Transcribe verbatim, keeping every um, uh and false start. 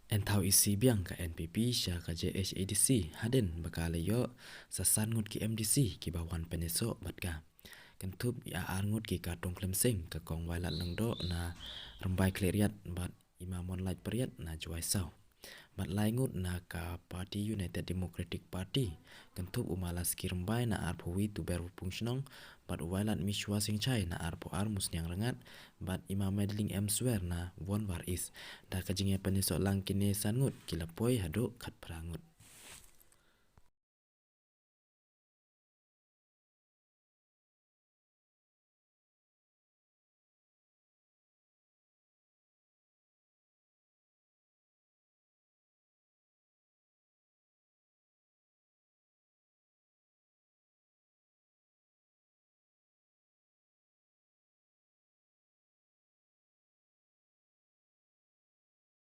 Yn thaw isih biang ka N P P sha ka J H A D C hadien ba ka la ïoh sa san ngut ki M D C kiba wan pynïasoh bad ka. Kynthup ïa ar ngut ki katong khlem seng, ka Kong Wailadmiki Shylla na Rymbai Khliehriat bad i Ma Moonlight Pariat na Jowai South. Bad lai ngut na ka party United Democratic Party, kynthup u Ma Laskie Rymbai na arphew wei Tuber Wapung Shnong, bad u Wailadmiki Shylla Singchai na arphew ar Musniang Rngat, bad i Ma Madeline M Swer na Wanwar East. Da ka jingïapynïasoh lang kine san ngut ki la poi haduh khatphra ngut.